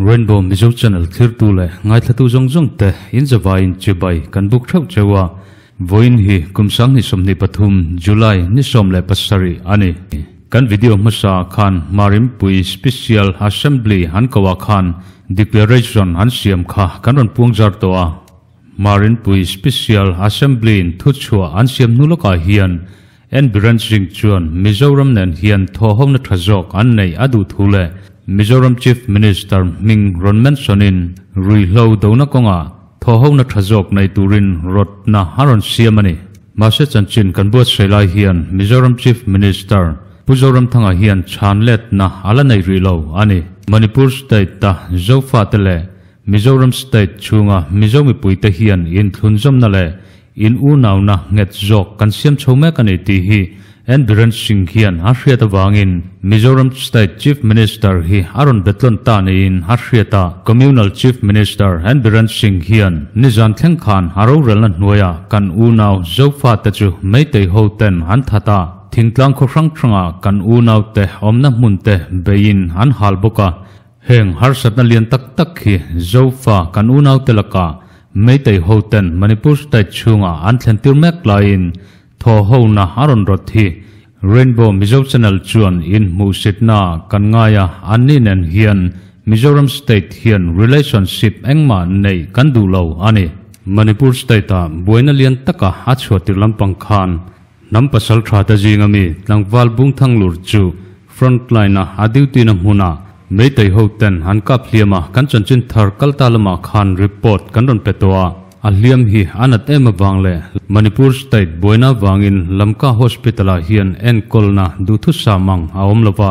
Rainbow Mizo Channel thlirtu leh ngaithlatu zawng zawng te in zavaiin chibai kan buk theuh cheu a, vawiin hi kum 2023 July ni 17 a ni. Kan video hmasa ah khan Marimpui Special Assembly an ko ah khan Declaration an siam kha kan rawn puang zar tawh a. Marinpui Special Assembly in thuchhuah an siam hnu lawkah hian N Biren Singh chuan Mizoram nen hian thawhhawmna tha zawk an neih a duh thu leh Mizoram Chief Minister hming rawn mention in ruihhlo dona kawngah thawhhawmna tha zawk nei turin rawtna a rawn siam a ni. Mahse chanchin kan buatsaih lai hian Mizoram Chief Minister Pu Zoramthanga hian chhan letna a la nei rih lo a ni. Manipur State-a Zofate leh Mizoram State chhunga Mizo mipuite hian inthlunzawmna leh in unauna nghet zawk kan siam chho mek a ni tih hi N Biren Singh hian a hriat avangin Mizoram State Chief Minister hi a rawn betlawn ta niin a hriat a. Communal Chief Minister N Biren Singh hian nizan thleng khan a rorelna hnuaiah kan unau Zofate chu Meitei ho ten an that a, thingtlang khaw hrang hrangah kan unaute awmna hmunte beiin an hal bawk a. Heng harsatna lian tak tak hi Zofa kan unaute lakah Meitei hoten Manipur state chhungah an thlentir mek laiin thaw hona a rawn rawt hi Rainbow Mizo Channel chuan inhmuhsitna kan ngai a, anni nen hian Mizoram state hian relationship engmah neih kan duh lo a ni. Manipur state-ah buaina lian taka a chhuahtir lampang khan Hnam pasal tha te zinga mi tlangval Bungthang lur chu front line a a duty na hmuna Meitei ho ten an kap hliam a, kan chanchin thar kal ta lamah khan report kan rawn pe tawh a, a hliam hi a nat em avang leh Manipur state buaina avangin Lamka Hospital ah hian enkawlna duhthusam ang a awm lova,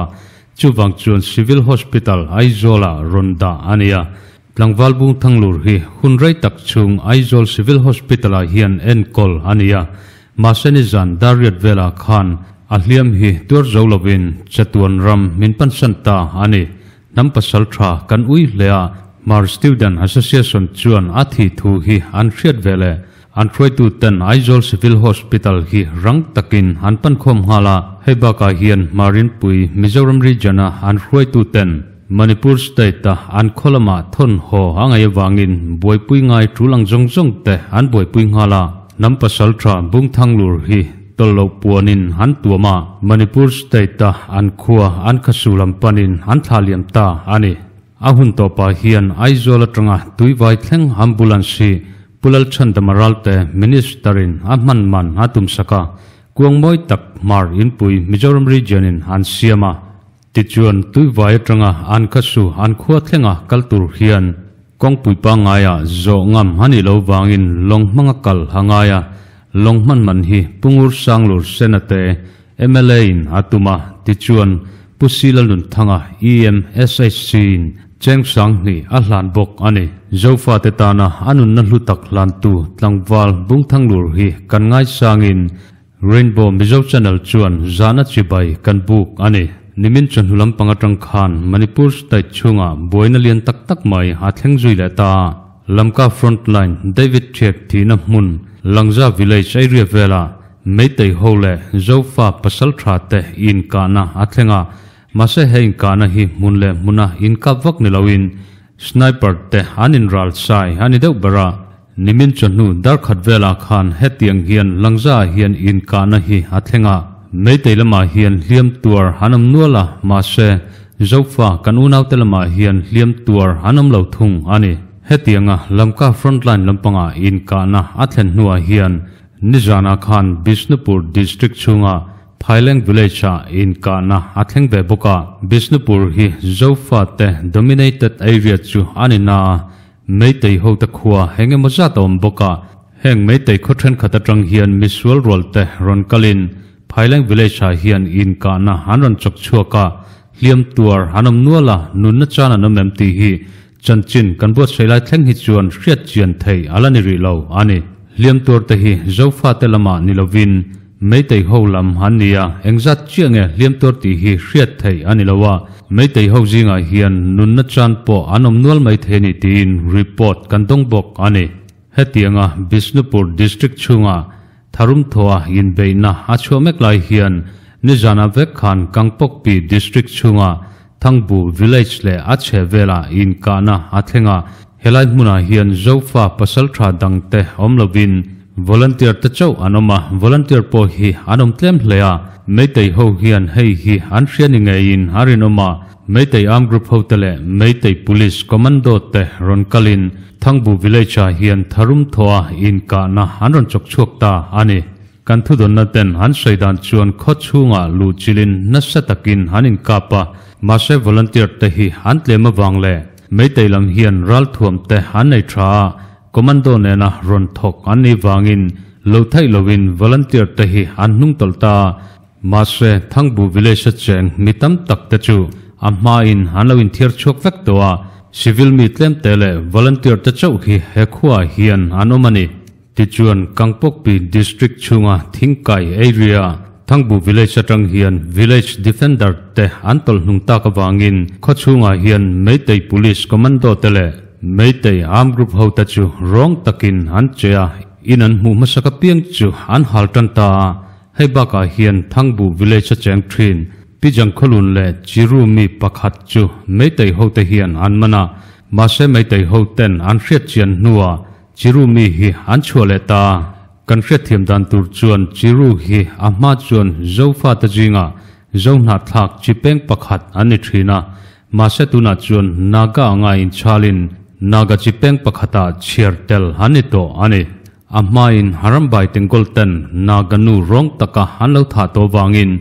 chuvang chuan Civil Hospital Aizawl ah rawn dah a ni a. Tlangval Bungthang lur hi hun rei tak chhung Aizawl Civil Hospital ah hian enkawl a ni a, mahse nizan Darriat velah khan a hliam hi tuar zo lovin chatuan ram min pansan ta a ni. Hnam pasal tha kan ui hle a, Hmar Student Association chuan a thih thu hi an hriat ve leh an hruaitu ten Aizawl Civil Hospital hi rang takin an pan khawm nghal a, hei bakah hian Hmarinpui Mizoram Region a an hruaitu ten Manipur State-a an khaw lamah thawn haw a ngaih avangin buaipui ngai tul ang zawng zawng te an buaipui nghal a. Hnam pasal tha Bungthanglur hi tawlh loh puanin an tuam a, Manipur State-a an khua an khasu lam panin an thlah liam ta a ni. A hun tawpah hian Aizawl atanga Tuivai thleng ambulance hi Pu Lalchhandama Ralte Minister-in a hman man a tumsak a, kuang mawi tak Hmar Inpui Mizoram Region-in an siam a. Tichuan, Tuivai atanga an khasu an khua thlenga kal tur hian kawngpui pangngaia zawh ngam a nih loh vangin lawng hmanga kal a ngai a, lawng hman man hi Pu Ngur Sanglur Senate mla in a tum a, tichuan Pu Sila Nunthanga EMSHC in cheng 2000 a hlan bawk a ni. Zofate tana a nunna hlu tak hlantu tlangval Bungthanglur hi kan ngaisangin Rainbow Mizo Channel chuan zahna chibai kan buk a ni. Nimin chawhnu lampang atang khan Manipur state chhungah buaina lian tak tak mai a thleng zui leh ta a. Lamka frontline David Thiek thihna hmun Langza village area velah Meitei ho leh Zofa pasal tha te inkahna a thleng a. Mahse he inkahna hi hmun leh hmuna inkap vak ni loin sniper te an inral sai a ni deuh ber a. Nimin chawhnu darkhat velah khan hetiang hian Langza ah hian inkahna hi a thleng a, Meitei lamah hian hliam tuar an awm nual a, mahse, Zofa kan unaute lamah hian hliam tuar an awm lo thung a ni. Hetianga Lamka frontline lampangah inkahna a thlen hnuah hian nizanah khan Bishnupur district chhunga Phaileng village-ah inkahna a thleng ve bawk a, Bishnupur hi Zofa te dominated area chu a ni na a, Meitei ho te khua eng emaw zat a awm bawk a, heng Meitei khaw thenkhat atang hian misual rual te rawn kalin Phaileng village ah hian inkahna an rawn chawk chhuak a, hliam tuar an awm nual a, nunna chan an awm em tih hi chanchin kan buatsaih lai thleng hi chuan hriat chian theih a la ni rih lo a ni. Hliam tuar te hi Zofate lamah ni lovin Meitei ho lam an ni a, engzat chiah nge hliam tuar tih hi hriat theih a ni lo a, Meitei ho zingah hian nunna chan pawh an awm nual mai thei a ni tiin report kan dawng bawk a ni. Hetianga Bishnupur district chhunga tharum thawha inbeihna a chhuah mek lai hian nizanah vek khan Kangpokpi district chhunga. Thangbu village leh a chhehvelah inkahna a thleng a, helai hmunah hian Zofa pasaltha dangte awm lovin volunteer te chauh an awm a, volunteer pawh hi an awm tlem hle a, Meitei ho hian hei hi an hria ni ngeiin a rinawm a, Meitei armed group hote leh Meitei police commando te rawn kalin Thangbu village ah hian tharum thawh a inkahna an rawn chawk chhuak ta a ni. Kan thudawnna ten an sawi dan chuan khaw chhungah luh chilin nasa takin an inkap a, mahse volunteer te hi an tlem avang leh Meitei lam hian ralthuam te an nei tha a, commando nena rawn thawk an nih vangin lo theih loin volunteer te hi an hnung tawlh ta a. Mahse Thangbu village a cheng mi tam tak te chu a hmain an lo inthiar chhuak vek tawh a, civil mi tlem te leh volunteer te chauh hi he khuaah hian an awm a ni. Tichuan, Kangpokpi District chhunga Thingkai area Thangbu Village atang hian Village Defender te an tawlh hnung tak avangin khaw chhungah hian Meitei Police Commando te leh Meitei Armed Group ho te chu rawng takin an che a, in an hmuh hmasak apiang chu an hal tan ta a. Hei bakah hian Thangbu Village a cheng thin Pi Jangkhawlun leh Chiru mi pakhat chu Meitei ho te hian an man a, mahse Meitei ho ten an hriat chian hnuah Chiru mi hi an chhuah leh ta a, kan hriatthiam dan tur chuan Chiru hi a hma chuan Zofate zingah Zohnahthlak chi peng pakhat an ni thin a, mahse tunah chuan Naga anga inchhalin Naga chi peng pakhatah chhiar tel an ni tawh a ni. A hmain Harambai Tengkawl ten Naga nu rawng taka an lo thah tawh vangin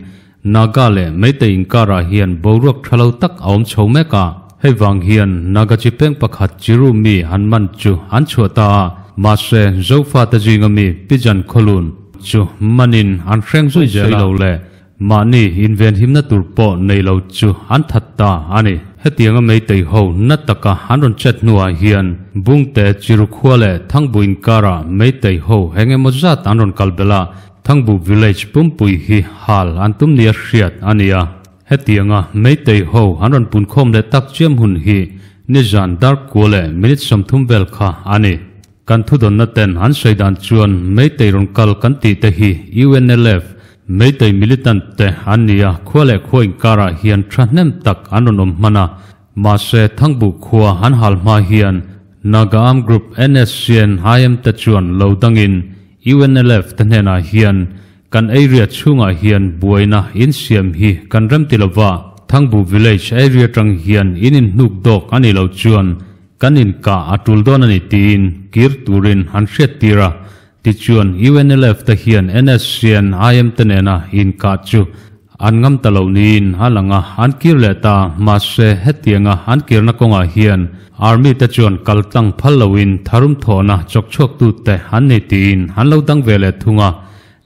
Naga leh Meitei inkarah hian boruak tha lo tak a awm chho mek a, hei vang hian Naga chi peng pakhat Chiru mi an man chu an chhuah ta a, mahse Zofate zinga mi Pijan Khawlun chu manin an hreng zui zel lo leh mahni invenhimna tur pawh nei lo chu an that ta a ni. Hetianga Meitei ho na taka an rawn chet hnuah hian Bungte, Chiru khua leh Thangbu inkarah Meitei ho eng emaw zat an rawn kal belh a, Thangbu village pumpui hi hal an tum nia hriat a ni a, hetianga Meitei ho an rawn punkhawm leh tak chiam hun hi nizan dar kua leh minute 30 vel kha a ni. Kan thudawnna ten an sawi dan chuan Meitei rawn kal kan tih te hi UNLF, Meitei militant te an ni a, khua leh khua inkarah hian thahnem tak an rawn awm hman a, mahse Thangbu khua an hal hma hian Naga Armed Group NSCN IM te chuan lo dangin UNLF te hnenah hian kan area chhungah hian buaina in siam hi kan rem ti lova, Thangbu village area tang hian in inhnuk dawk a nih loh chuan kan inkah a tul dawn a ni tiin kir turin an hriat tir a. Tichuan UNLF te hian NSCN IM te nena inkah chu An ngam ta lo niin a lang a, an kir leh ta. Mahse, hetianga an kirna kawngah hian Army te chuan kal tlang phal loin tharum thawhna chawk chhuaktute an nei tiin an lo dang ve leh thung a.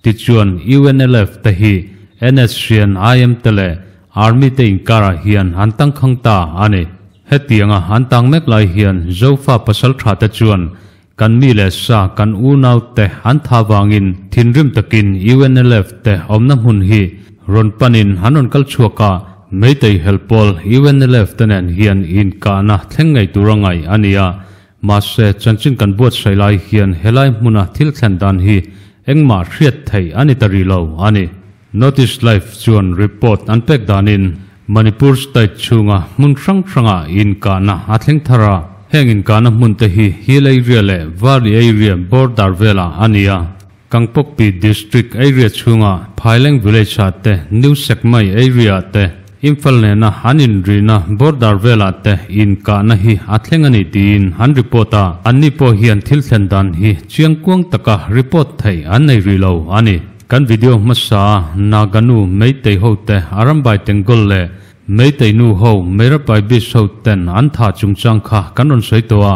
Tichuan, UNLF te hi NSCN IM te leh Army te inkarah hian an tangkhang ta a ni. Hetianga an tang mek lai hian Zofa pasal tha te chuan Kan mi leh sa, kan unau te an tha vangin thinrim takin UNLF te awmna hmun hi rawn panin an rawn kal chhuak a, Meitei helpawl UNLF te nen hian inkahna thleng ngei tur a ngaih a ni a, mahse chanchin kan buatsaih lai hian helai hmuna thil thlen dan hi engmah hriat theih a ni ta rih lo a ni. Notice Live chuan report an pek danin Manipur state chhunga hmun hrang hrangah inkahna a thleng thar a, heng inkahna hmun te hi Hill area leh Valley area border velah a ni a. Kangpokpi district area chhunga Phaileng village ah te, New Sekmai area ah te, Imphal nena an inrihna border velah te inkahna hi a thleng a ni tiin an report a, anni pawh hian thil thlen dan hi chiangkuang taka report theih an nei rih lo a ni. Kan video hmasa Naga nu Meitei ho te Arambai Tengol leh Meitei nu ho Meirapai Beach ho ten an thah chungchang kha kan rawn sawi tawh a,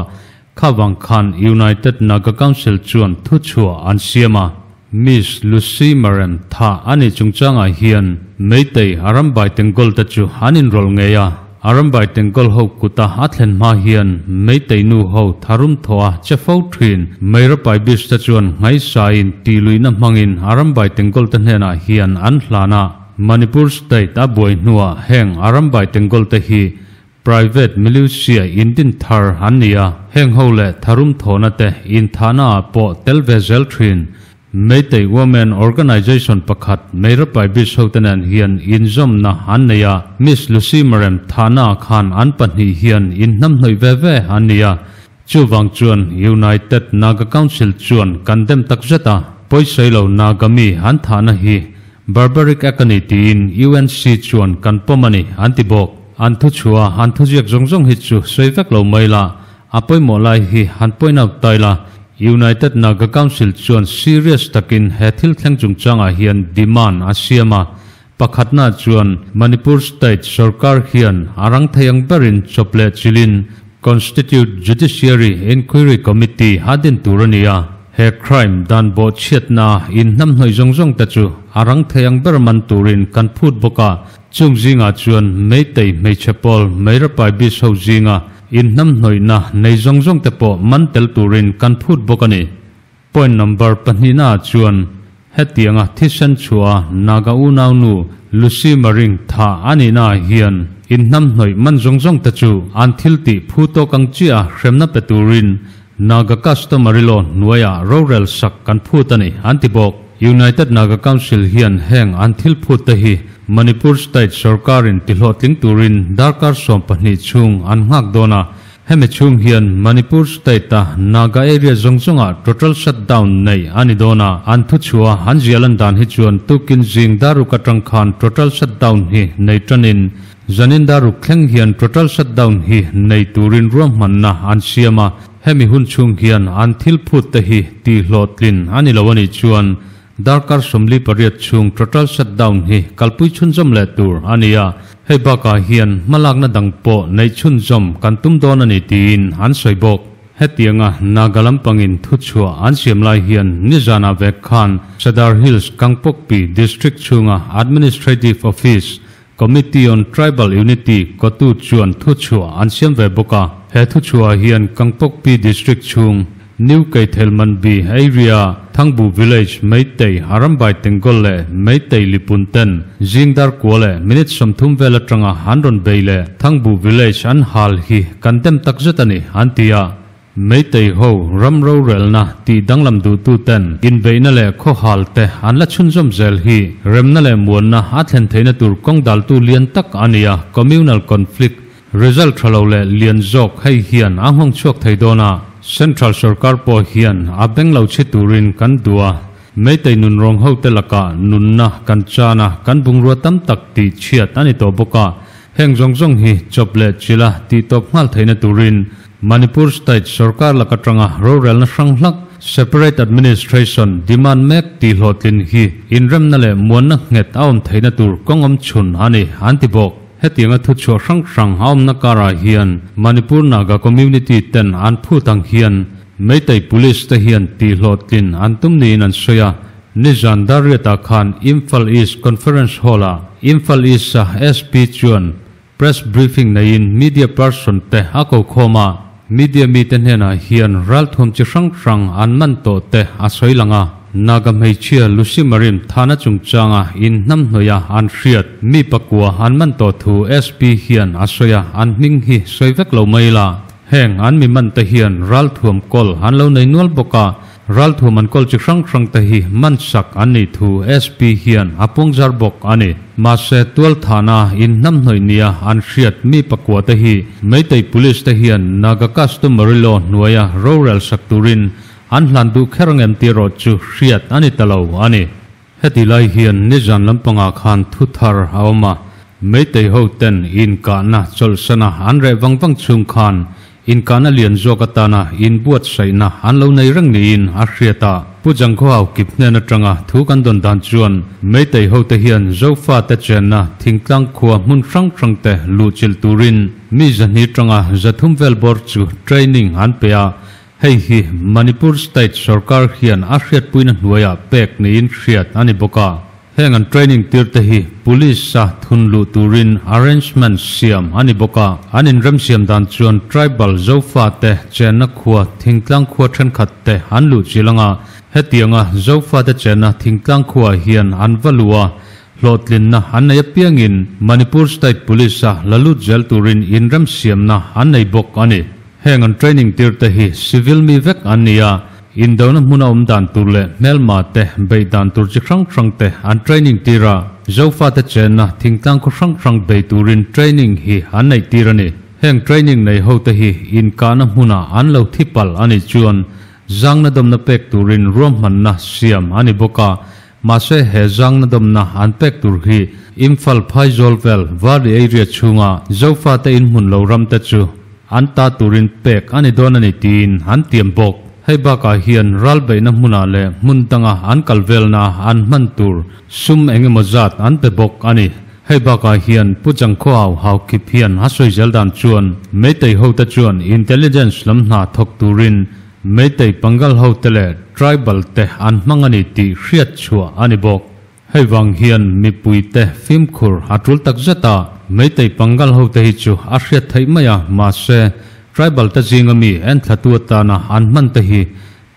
kha vang khan United Naga Council chuan thu chhuah an siam a. Miss Lucy Marem thah a nih chungchangah hian Meitei Arambai Tengol te chu an inrawlh ngei a. Arambai Tengkawl ho kuta a thlen hma hian Meitei nu ho tharum thawh a che fo thin. Meirapai Beach te chuan nghaisaiin tihluihna hmangin Arambai Tengkawl te hnenah hian an hlan a. Manipur State a buai hnuah heng Arambai Tengkawl te hi Private Militia in din thar an ni a, heng ho leh tharum thawhna te inthahna ah pawh tel ve zel thin. Meitei Women Organization pakhat Meirapai Bis hote nen hian inzawmna an nei a, Miss Lucy Marem thahnaah khan an pahnih hian inhnamhnawih ve ve an ni a. Chuvang chuan United Naga Council chuan kan dem tak zet a, pawisawi lo Naga mi an thahna hi barbaric act a ni tiin UNC chuan kan pawm a ni an ti bawk. An thuchhuah an thuziak zawng zawng hi chu sawi vek lo mai la, a pawimawh lai hi han point out ta ila. United Naga Council chuan serious takin he thil thleng chungchangah hian demand a siam a, Pakhatna chuan Manipur State sorkar hian a rang thei ang berin chawp leh chilin Constitute Judiciary Inquiry Committee a din tur a ni a. He crime dan bawhchhiatna inhnamhnawih zawng zawng te chu a rang thei ang ber man turin kan phut bawk a. Chung zingah chuan Meitei hmeichhe pawl Meirapai Bis ho zinga inhnamhnawihna nei zawng zawng te pawh man tel turin kan phut bawk a ni. Point number pahnihnaah chuan hetianga thisen chhuah a Naga unaunu Lucy Maring tha a nihnaah hian inhnamhnawih man zawng zawng te chu an thil tih phu tawk ang chiah a hremna pe turin Naga customary law hnuaiah rorel sak kan phut a ni an ti bawk. United Naga Council hian heng an thil phut te hi Manipur State sorkarin tihlawhtling turin darkar 12 chhung an nghak dawn a, Hemi chhung hian Manipur State-a Naga area zawng zawngah total shutdown neih a ni dawn a, an thuchhuah an ziah lan dan hi chuan tukin zing daruk atang khan total shutdown hi nei tanin zanin daruk thleng hian total shutdown hi nei turin ruahmanna an siam a, hemi hun chhung hian an thil phut te hi tihhlawhtlin a ni lo a nih chuan Darkar 48 chhung total shutdown hi kalpui chhunzawm leh tur a ni a, hei bakah hian hmalakna dang pawh neih chhunzawm kan tum dawn a ni tiin an sawi bawk. Hetianga Naga lampangin thuchhuah an siam lai hian nizanah vek khan Sadar Hills Kangpokpi District chhunga Administrative Office Committee on Tribal Unity kotu chuan thuchhuah an siam ve bawk a. He thuchhuah hian Kangpokpi District chhung New Keithelmanbi area Thangbu Village Meitei Arambai Tengol leh Meitei Lipun ten zingdar kua leh minute 30 vel atanga an rawn bei leh Thangbu Village an hal hi kan dem takzet a ni an ti a. Meitei ho ram rorelna tih danglam duhtu ten inbeihna leh khawhal te an la chhunzawm zel hi remna leh muanna a thlen theihna tur kawng daltu lian tak a ni a, communal conflict result tha lo leh lian zawk hei hian a nghawng chhuak thei dawn a, Central sorkar pawh hian a beng lo chhi turin kan duh a, Meitei nunrawng ho te lakah nunna kan chan a, kan bungrua tam tak tih chhiat a ni tawh bawk a, heng zawng zawng hi chawp leh chila tih tawp nghal theihna turin Manipur State sorkar lak atanga rorelna hrang hlak, Separate Administration, demand mek tih hlawhtlin hi inremna leh muanna nghet a awm theihna tur kawng awm chhun a ni, an ti bawk. Hetianga thuchhuah hrang hrang a awmna karah hian Manipur Naga community ten an phut ang hian Meitei Police te hian tih hlawhtlin an tum niin an sawi a. Nizan Darriatah khan Imphal East Conference Hall-ah Imphal East-a SP chuan Press briefing neiin media person te a ko khawm a, media mite hnenah hian ralthuam chi hrang hrang an man tawh te a sawi lang a. Naga hmeichhia Lucy Marim thana chungchanga in hnamhnawih a an hriat mi pakua an man tawh thu SP hian a sawi a, an hming hi sawi vek lo mai la. Heng an mi man te hian ralthuam kawl an lo nei nual bawk a, Ralthuam an kawl chi hrang hrang te hi man sak an nih thu SP hian a puangzar bawk a ni. Mahse, tualthahna in hnamhnawih nia an hriat mi pakua te hi Meitei Police te hian Naga Customary Law hnuaia rorel sak turin an hlan duh kher angem tih erawh chu hriat a ni ta lo a ni. Heti lai hian nizan lampangah khan thu thar a awm a, Meitei ho ten inkahna chawlhsana an reh vang vang chhung khan inkahna lian zawk atana inbuatsaihna an lo nei reng niin a hriat a. Pu Jangkhawhau kip hnen atanga thu kan dawn dan chuan Meitei ho te hian Zofate chenna thingtlang khua hmun hrang hrang te luhchilh turin mi 200 tanga 300 vel bawr chu training an pe a, Hei hi Manipur State sorkar hian a hriatpuina hnuaiah pek niin hriat a ni bawk a. Heng an training tir te hi Police a thun luh turin arrangement siam a ni bawk a. An inremsiam dan chuan tribal Zofa te chenna khua thingtlang khua thenkhat te an luh chil anga hetianga Zofa te chenna thingtlang khuaah hian an va luh a, hlawhtlinna an nei apiangin Manipur State Police a la lut zel turin inremsiamna an nei bawk a ni. Heng an training tir te hi civil mi vek an ni a, Indona hmuna awm dan tur leh hmelma te beih dan tur chi hrang hrang te an training tir a, Zofate chenna thingtlang khaw hrang hrang bei turin training hi an neih tir a ni. Heng training nei ho te hi inkahna hmunah an lo thi palh a nih chuan zangna dawmna pek turin ruahmanna siam a ni bawk a, mahse he zangna dawmna an pek tur hi Imphal Phaizawl vel Valley area chhunga Zofate inhmun lo ram te chu an ta turin pek a ni dawn a ni tiin an tiam bawk. Hei bakah hian ral beihna hmunah leh hmun danga an kal velna an hman tur sum eng emaw zat an pe bawk a ni. Hei bakah hian Pu Changkhaw Hau Haukhip hian a sawi zel dan chuan Meitei hote chuan intelligence lam hna thawk turin Meitei Pangal hote leh tribal te an hmang a ni tih hriat chhuah a ni bawk. Hei vang hian mipuite fimkhur a tul tak zet a, Meitei Pangal hote hi chu a hriat theih mai a, mahse tribal te zinga mi enthlatu atana an hman te hi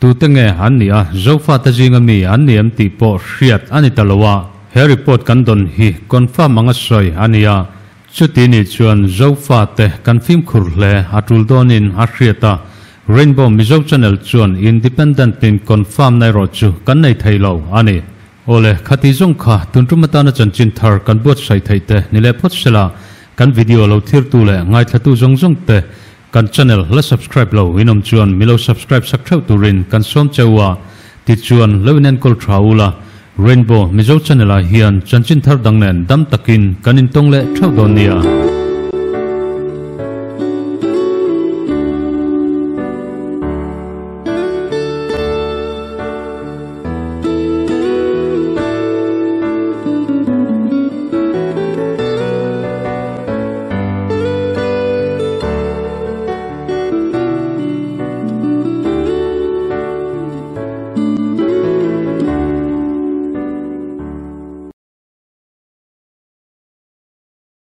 tute nge an nih a, Zofate zinga mi an ni em tih pawh hriat a ni ta lo a, he report kan dawn hi confirm anga sawi a ni a, chuti nih chuan Zofate kan fimkhur hle a tul dawnin a hriat a, Rainbow Mizo Channel chuan independent in confirm na erawh chu kan nei thei lo a ni. Awle, khati zawng kha tun tum atana chanchin thar kan buatsaih theih te ni leh phawt sela, kan video lo thirtu leh ngaithlatu zawng zawng te kan channel la subscribe lo in awm chuan mi lo subscribe sak theuh turin kan sawm cheu a, tichuan lo in enkawl tha ula, Rainbow Mizo channel ah hian chanchin thar dang nen dam takin kan intawng leh theuh dawn nia.